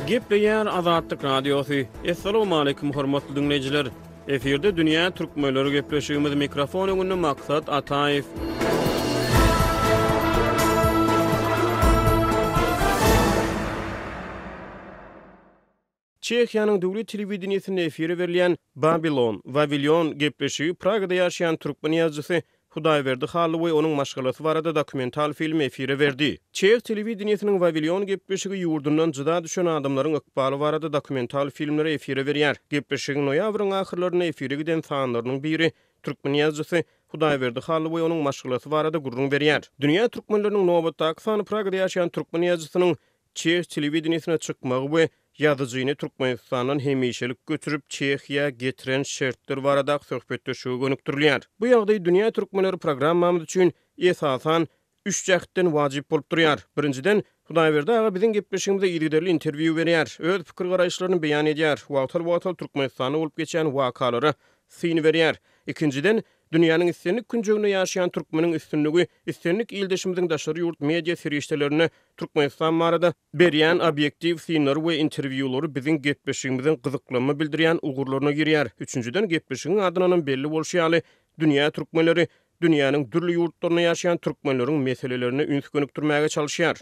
Gepleýär Azatlyk Radiosy. Assalamualaikum hormatly diňleýjiler. Efirde dünýä türkmenleri gepleşigimiz mikrofon öňünde Maksat Ataýew. Çehiýanyň döwlet telewideniýesinde efire berilýän Babylon, Wawilýon, gepleşigi Pragada ýaşaýan türkmen ýazyjysy Hudaýberdi Hally we onuň maşgalasy barada dokumental filmi efire berdi. Çeh telewideniýesiniň Wawilýon gepleşigi ýurdundan jyda düşen adamlaryň ykbaly barada dokumental filmleri efire berýär. Gepleşigiň noýabryň ahyrlarynda efire giden sanlarynyň biri türkmen ýazyjysy Hudaýberdi Hally we onuň maşgalasy barada gürrüň berýär. Dünýä türkmenleriniň nobatdaky sany Pragada ýaşaýan türkmen ýazyjysynyň Çeh telewideniýesine çykmagy we ýazyjyny Türkmenistandan hemişelik göçürip Çehiýa getiren şertler baradaky söhbetdeşlige gönükdirilýär. Bu ýagdaý Dünýä türkmenleri programmamyz üçin, esasan, üç jähtden wajyp bolup durýar. Birinjiden, Hudaýberdi aga biziň gepleşigimize yzygiderli interwýu berýär, öz pikir-garaýyşlaryny beýan edýär, wagtal-wagtal Türkmenistanda bolup geçýän wakalara syn berýär. Ikinjiden, dünýäniň islendik künjeginde ýaşaýan türkmeniň üstünligi islendik ildeşimiziň daşary ýurt media serişdelerinde Türkmenistan barada berýän obýektiw synlary we interwýulary biziň gepleşigimiziň gyzyklanma bildirýän ugurlaryna girýär. Üçünjiden, gepleşigiň adyndanam belli bolşy ýaly, dünýä türkmenleri dünýäniň dürli ýurtlarynda ýaşaýan türkmenleriň meselelerine üns gönükdirmäge çalyşýar.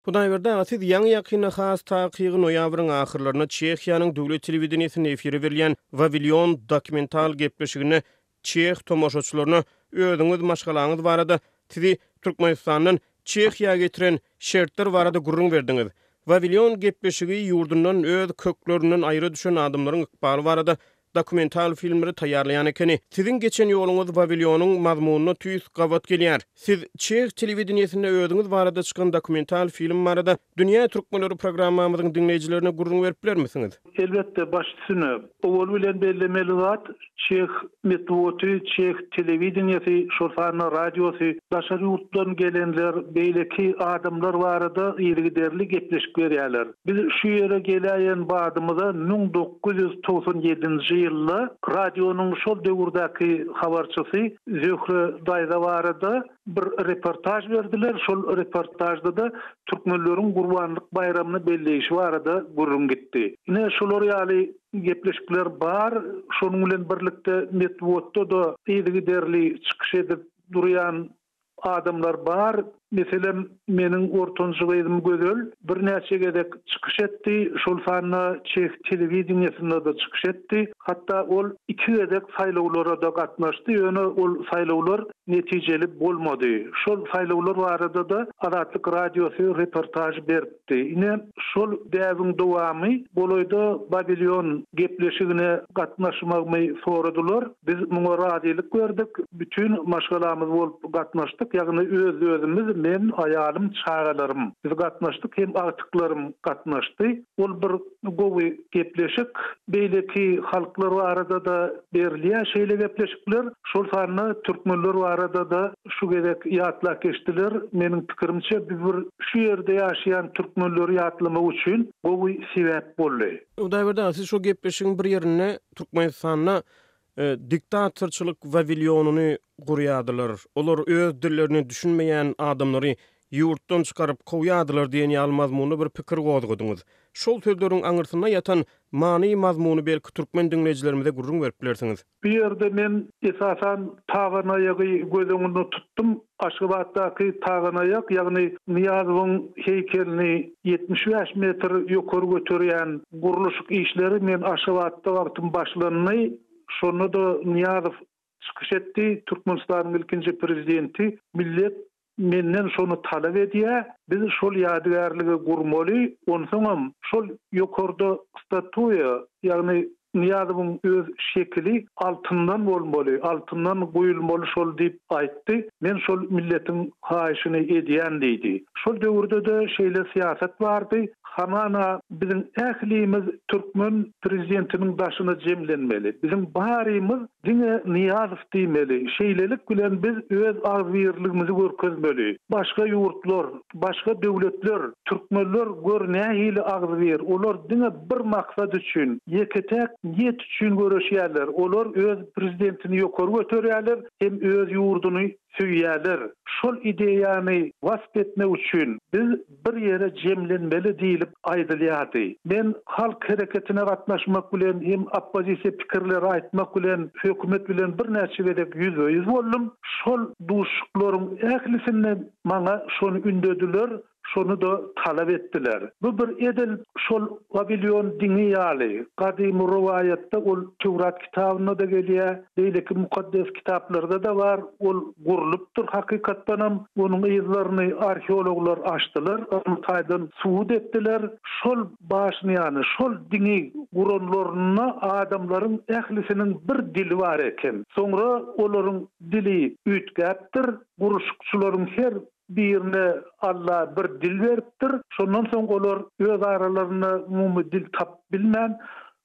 Hudaýberdi aga, siz ýaňy-ýakynda, has takygy noýabryň ahyrlarynda Çehiýanyň döwlet telewideniýesinde efire berilýän Wawilýon dokumental gepleşiginde çeh tomaşaçylaryna özüňiz, maşgalaňyz barada, sizi Türkmenistandan Çehiýa getiren şertler barada gürrüň berdiňiz. Wawilýon gepleşigi ýurdundan, öz köklerinden aýra düşen adamlaryň ykbaly barada dokumental filmleri taýýarlaýan ekeni. Siziň geçen ýoluňyz Wawilýonyň mazmunyna tüýs gabat gelýär. Siz çeh telewideniýesinde özüňiz barada çykan dokumental film barada Dünýä türkmenleri programmamyzyň diňleýjilerine gürrüň berip bilermisiňiz? Elbetde, baş üstüne. Owal bilen bellemeli zat, çeh metbugaty, çeh telewideniýesi, şol sanda radiosy daşary ýurtdan gelenler, beýleki adamlar barada yzygiderli gepleşik berýärler. Biz şu ýere geläýen badymyza 1997-nji ýylda radionyň şol döwürdäki habarçysy Zöhre daýza barada bir reportaž berdiler. Şol reportažda-da türkmenleriň Gurbanlyk baýramyny belleýşi barada gürrüň gitdi. Ine, şular ýaly gepleşikler bar. Şonuň bilen birlikde metbugatda-da yzygiderli çykyş edip durýan adamlar bar. Meselem, meniň ortanjy gyzym Gözel birnäçe gezek çykyş etdi, şol sanda çeh telewideniýesinde-de çykyş etdi. Hatda ol iki gezek saýlawlara-da gatnaşdy, ýöne ol saýlawlar netijeli bolmady. Şol saýlawlar barada-da Azatlyk Radiosy reportaž beripdi. Ine, şol däbiň dowamy, golaýda Babilýon gepleşigine gatnaşmagymy soradylar. Biz muňa razylyk berdik. Bütin maşgalamyz bolup gatnaşdyk, ýagny öz-özümiz, men, aýalym, çagalarym. Biz gatnaşdyk hem agtyklarym gatnaşdy. Ol bir gowy gepleşik. Beýleki halklar barada-da berilýär şeýle gepleşikler. Şol sanda türkmenler barada-da şu gezek ýatlap geçdiler. Meniň pikirimçe, bu bir şu ýerde ýaşaýan türkmenleri ýatlamak üçin gowy sebäp boldy. Hudaýberdi aga, siz şol gepleşigiň bir ýerinde Türkmenistanda diktatorçylyk wawilýonyny gurýardylar, olar öz dillerine düşünmeýän adamlary ýurtdan çykaryp kowýardylar diýen ýaly mazmunda bir pikir gozgadyňyz. Şol sözleriň aňyrsynda ýatan many-mazmuny belki türkmen diňleýjilerimize gürrüň berip bilersiňiz? Bu ýerde men esasan Taganaýagy göz öňünde tutdum. Aşgabatdaky Taganaýak, ýagny Nyýazowyň heýkelini 75 metr ýokary göterýän gurluşyk işleri men Aşgabatda wagtym başlandy. Şonda-da Nyýazow çykyş etdi, Türkmenistanyň ilkinji prezidenti millet menden şony talap edýär, biz şol ýadygärligi gurmaly, onsoňam şol ýokarda statuýa, ýagny Nyýazowyň öz şekili altyndan bolmaly, altyndan guýulmaly şol diýip aýtdy, men şol milletiň haýyşyny edýän diýdi. Şol döwürde-de şeýle syýasat bardy, hamana biziň ählimiz türkmen prezidentiniň daşyna jemlenmeli, biziň barymyz diňe Nyýazow diýmeli, şeýlelik bilen biz öz agzybirligimizi görkezmeli. Başga ýurtlar, başga döwletler, türkmenler gör nähili agzybir, olar diňe bir maksat üçin, ýeke-täk. niýet üçin göreşýärler. Olar öz prezidentini ýokary göterýärler hem öz ýurduny söýýärler. Şol ideýany wasp etmek üçin biz bir ýere jemlenmeli diýlip aýdylýardy. Men halk hereketine gatnaşmak bilen hem oppozisiýa pikirleri aýtmak bilen hökümet bilen birnäçe gezek ýüzbe-ýüz boldum. Şol duşuşyklaryň ählisinde maňa şony ündediler, Şony-da talap etdiler. Bu bir edil şol Wawilýon diňi ýaly, gadymy rowaýatda ol Töwrat kitabynda-da gelýär, beýleki mukaddes kitaplarda-da bar, ol gurlupdyr hakykatdanam, onuň yzlaryny arheologlar açdylar, ylmy taýdan subut etdiler. Şol başnýany, şol diňi guranlarynda adamlaryň ählisiniň bir dili bar eken. Soňra olaryň dili üýtgäpdir, gurluşykçylaryň her Birine Alla bir dil beripdir. Şondan soň olar öz aralarynda umumy dil tapyp bilmän,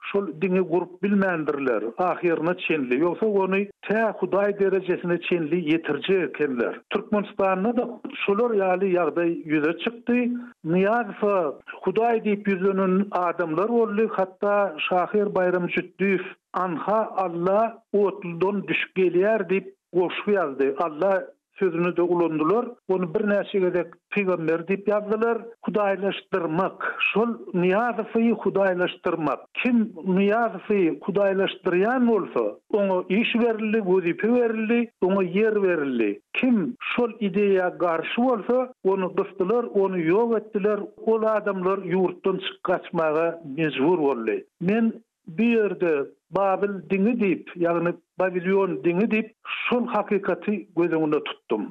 şol diňi gurup bilmändirler, ahyryna çenli. Ýogsa ony tä Hudaý derejesine çenli ýetirjek ekenler. Türkmenistanda-da hut şolar ýaly ýagdaý ýüze çykdy. Nyýazowa Hudaý diýip ýüzlenen adamlar boldy. Hatda şahyr Baýram Jütdiýew Anha Alla otludan düşüp gelýär diýip goşgy ýazdy. Alla Sözüni-de ulandylar. Ony birnäçe gezek pygamber diýip ýazdylar. Hudaýlaşdyrmak. Şol Nyýazowy hudaýlaşdyrmak. Kim Nyýazowy hudaýlaşdyrýan bolsa, oňa iş berildi, wezipe berildi, oňa ýer berildi. Kim şol ideýa garşy bolsa, ony gysdylar, ony ýok etdiler, ol adamlar ýurtdan çykyp gaçmaga mejbur boldy. Men Bu ýerde Babyl diňi diýip, ýagny Bawilýon diňi diýip, şol hakykaty göz öňünde tutdum.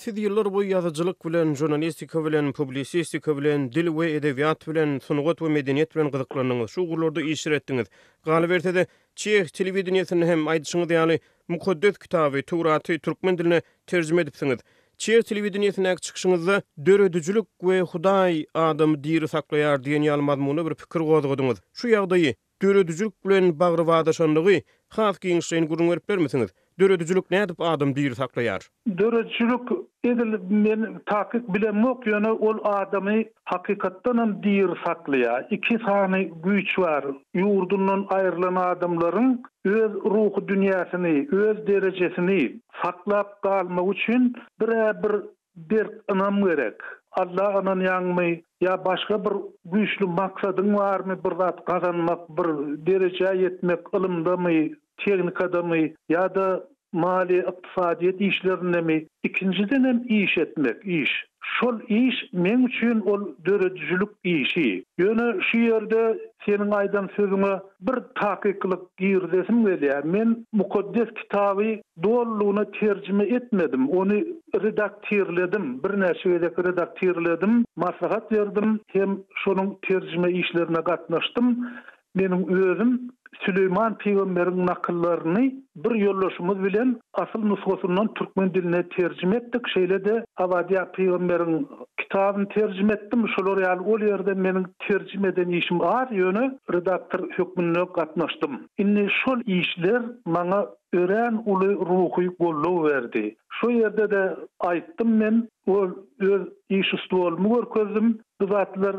Siz ýyllar boýy ýazyjylyk bilen, žurnalistika bilen, publisistika bilen, dil we edebiýat bilen, sungat we medeniýet bilen gyzyklandyňyz, şu ugurlarda işler etdiňiz. Galyberse-de, çeh telewideniýesinde hem, aýdyşyňyz ýaly, mukaddes kitaby, Töwraty türkmen diline terjime edipsiňiz. Çeh telewideniýesindäki çykyşyňyzda döredijilik we Hudaý adamy diri saklaýar diýen ýaly mazmunda bir pikir gozgadyňyz. Şu ýagdaýy, döredijilik bilen bagrybadyşanlygy has giňişleýin gürrüň berip bilermisiňiz? Döredijilik nädip adamy diri saklaýar? Döredijilik edil men takyk bilemok, ýöne ol adamy hakykatdanam diri saklaýar. Iki sany güýç bar, ýurdundan aýrylan adamlaryň öz ruhy dünýäsini, öz derejesini Saklap galmak üçin bir-ä bir berk ynam gerek. Alla ynanýaňmy ýa başga bir güýçli maksadyň barmy, bir zat gazanmak, bir derejä ýetmek ylymdamy, tehnikadamy ýa-da maliýe, ykdysadyýet işlerindemi? Ikinjidenem iş etmek, iş. Şol iş meň üçin ol döredijilik işi. Ýöne şu ýerde seniň aýdan sözüňe bir takyklyk girizesim gelýär. Men Mukaddes Kitaby dolulygyna terjime etmedim. Ony redaktirledim, birnäçe gezek redaktirledim, maslahat berdim hem şonuň terjime işlerine gatnaşdym. Meniň özüm Süleýman pygamberiň nakyllaryny bir ýoldaşymyz bilen asyl nusgasyndan türkmen diline terjime etdik, şeýle-de Abadýa pygamberiň kitabyny terjime etdim. Şolar ýaly ol ýerde meniň terjime eden işim az, ýöne redaktor hökmünde gatnaşdym. Indi şol işler maňa örän uly ruhy goldaw berdi. Şo ýerde-de aýtdym men, ol öz iş stolumy görkezdim. Bu zatlar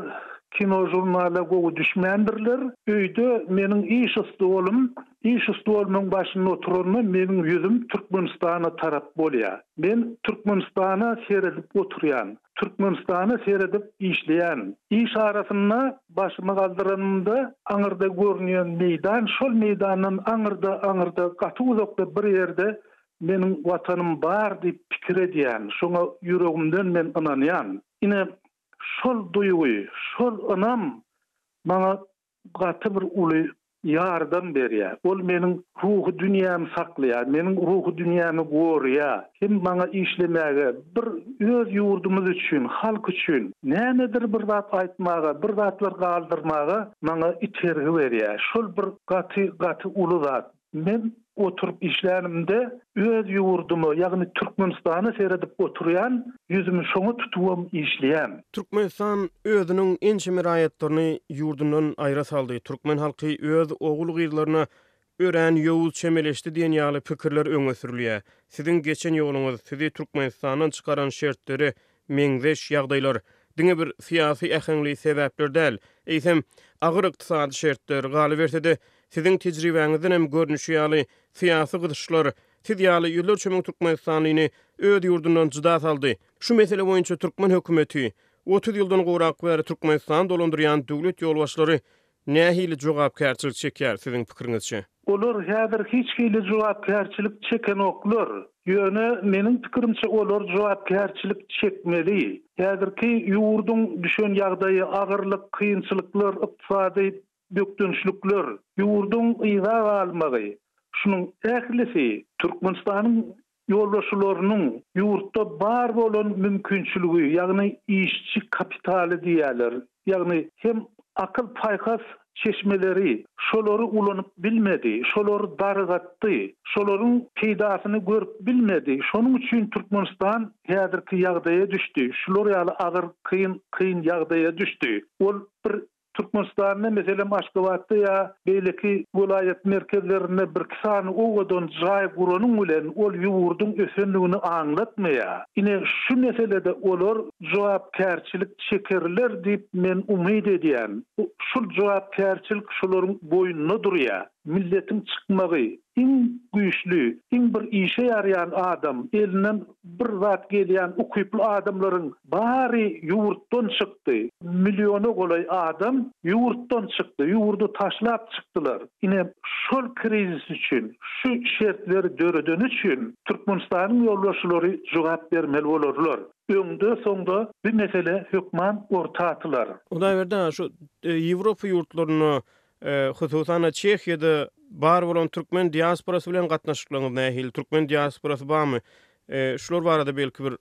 kino-žurnala gowy düşmändirler. Öýde meniň iş stolum, iş stolumyň başynda oturanda meniň ýüzüm Türkmenistana tarap bolýar. Men Türkmenistana seredip oturýan. Türkmenistana seredip işleýän. Iş arasynda başymy galdyranymda aňyrda görünýän meýdan, şol meýdandan aňyrda, aňyrda gaty uzakda bir ýerde meniň Watanym bar diýip pikir edýän. Şoňa ýüregimden men ynanýan. Ine, şol duýgy, şol ynam maňa gaty bir uly ýardam berýär. Ol meniň ruhy dünýämi saklaýar, meniň ruhy dünýämi goraýar. Hem maňa işlemäge, bir öz ýurdumyz üçin, halk üçin nämedir bir zat aýtmaga, bir zatlar galdyrmaga maňa itergi berýär. Şol bir gaty, gaty uly zat. Men oturyp işlänimde öz ýurduma, ýagny Türkmenistana seredip oturýan, ýüzümi şoňa tutubam işleýän. Türkmenistan özüniň ençeme raýatlaryny ýurdundan aýra saldy, türkmen halky öz ogul-gyzlaryna örän ýowuz çemeleşdi diýen ýaly pikirler öňe sürülýär. Siziň geçen ýoluňyz, sizi Türkmenistandan çykaran şertlere meňzeş ýagdaýlar diňe bir syýasy äheňli sebäpler däl, eýsem, agyr ykdysady şertler, galyberse-de, Siziň tejribäňizden hem görnüşi ýaly, syýasy gysyşlar siz ýaly ýüzlerçe müň türkmenistanlyny öz ýurdundan jyda saldy. Şu mesele boýunça türkmen hökümeti, 30 ýyldan gowrak bäri Türkmenistany dolandyrýan döwlet ýolbaşçylary nähili jogapkärçilik çekýär, siziň pikiriňizçe? Olar häzir hiç hili jogapkärçilik çekenoklar. Ýöne, meniň pikirimçe, olar jogapkärçilik çekmeli. Häzirki ýurduň düşen ýagdaýy, agyrlyk, kynçylyklar, ykdysady bökdençlikler, ýurduň yza galmagy, şunuň ählisi Türkmenistanyň ýolbaşçylarynyň ýurtda bar bolan mümkinçiligi, ýagny işçi kapitaly diýýärler, ýagny hem akyl-paýhas çeşmeleri, şolary ulanyp bilmedi, şolary dargatdy, şolaryň peýdasyny görüp bilmedi. Şonuň üçin Türkmenistan häzirki ýagdaýa düşdi, şular ýaly agyr, kyn, kyn ýagdaýa düşdi. Ol bir Türkmenistanda, meselem, Aşgabatda ýa beýleki welaýat merkezlerinde birki sany owadan jaý guranyň bilen ol ýurduň ösendigini aňlatmaýar. Ine, şu meselede olar jogapkärçilik çekerler diýip men umyt edýän. Şul jogapkärçilik şolaryň boýnunda durýar. Milletiň çykmagy, iň güýçli, iň bir işe ýaraýan adam, elinden bir zat gelýän ukyply adamlaryň bary ýurtdan çykdy. Milliona golaý adam ýurtdan çykdy, ýurdy taşlap çykdylar. Ine, şol krizis üçin, şu şertleri döredeni üçin Türkmenistanyň ýolbaşçylary jogap bermeli bolarlar. Öňde-soňda bu mesele hökman orta atylar. Hudaýberdi aga, şu Ýewropa ýurtlarynda Hususan-da, Çehiýada bar bolan türkmen diasporasy bilen gatnaşyklaryňyz nähili? Türkmen diasporasy barmy? Şular barada belki bir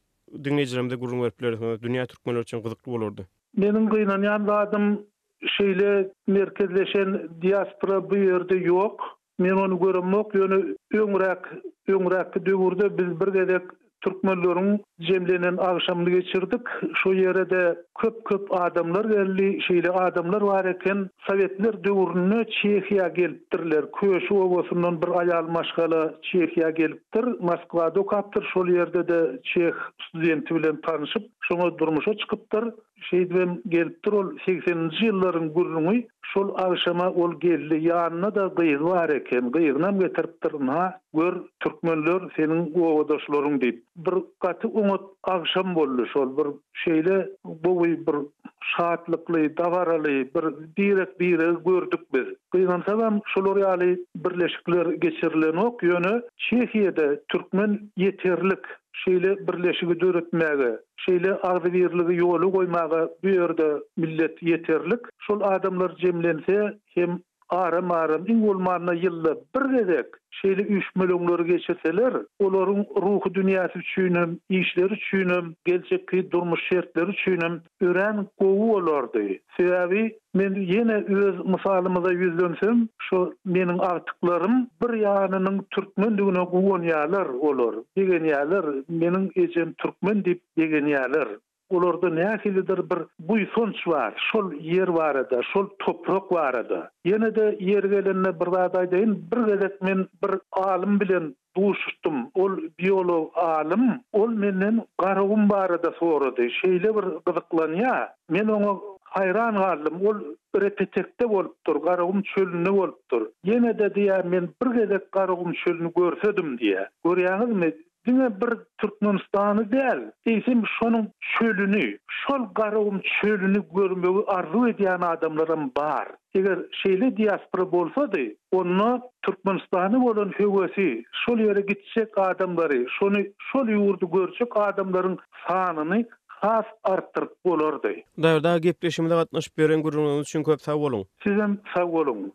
diňleýjilerimize gürrüň berip bilersiňiz. Dünýä türkmenleri üçin gyzykly bolardy. Meniň gynanýan zadym, şeýle merkezleşen diaspora bu ýerde ýok. Men ony göremok, ýöne öňräk, öňräkki döwürde biz bir gezek türkmenleriň jemlenen agşamyny geçirdik. Şo ýere-de köp-köp adamlar geldi. Şeýle adamlar bar eken, sowetler döwründe Çehiýa gelipdirler. Köşi obasyndan bir aýal maşgala Çehiýa gelipdir, Moskwada okapdyr, şol ýerde-de çeh studenti bilen tanşyp, şoňa durmuşa çykypdyr. Şeýdibem gelipdir ol segseninji ýyllaryň gürrüňi şol agşama ol geldi ýanynda-da gyzy bar eken gyzynam getiripdir ynha gör türkmenler seniň obadaşlaryň diýip bir gaty oňat agşam boldy şol bir şeýle gowy bir şatlykly dabaraly bir birek biregi gördük biz gynansagam şolar ýaly birleşikler geçirilenok ýöne Çehiýada türkmen ýeterlik şeýle birleşigi döretmäge Şeýle agzybirligi ýola goýmaga bu ýerde millet ýeterlik. Şol adamlar jemlense hem aram-aram, iň bolmanda ýylda bir gezek şeýle üýşmeleňleri geçirseler, olaryň ruhy dünýäsi üçinem, işleri üçinem, geljekki durmuş şertleri üçinem örän gowy bolardy. Sebäbi men ýene öz mysalymyza ýüzlensem, şo meniň agtyklarym bir ýanynyň türkmendigine guwanýarlar olar, begenýärler, meniň ejem türkmen diýip begenýärler. Olarda nähilidir bir buýsanç bar şol ýer barada, şol toprak barada. Ýene-de ýeri gelende bir zat aýdaýyn, bir gezek men bir alym bilen Duşuşdym. Ol biolog alym. Ol menden Garagum barada sorady. Şeýle bir gyzyklanýar. Men oňa haýran galdym. Ol Repetekde bolupdyr, Garagum çölünde bolupdyr. Ýene-de diýýär, men bir gezek Garagum çölüni görsedim diýýär. Görýäňizmi, diňe bir Türkmenistany däl, eýsem şonuň çölüni, şol Garagum çölüni görmegi arzuw edýän adamlaram bar. Eger şeýle diaspora bolsady, onda Türkmenistana bolan höwesi, şol ýere gitjek adamlary, şony, şol ýurdy görjek adamlaryň sanyny has artdyryp bolardy. Hudaýberdi aga gepleşigimize gatnaşyp beren gürrüňleriňiz üçin köp sag boluň. Sizem sag boluň.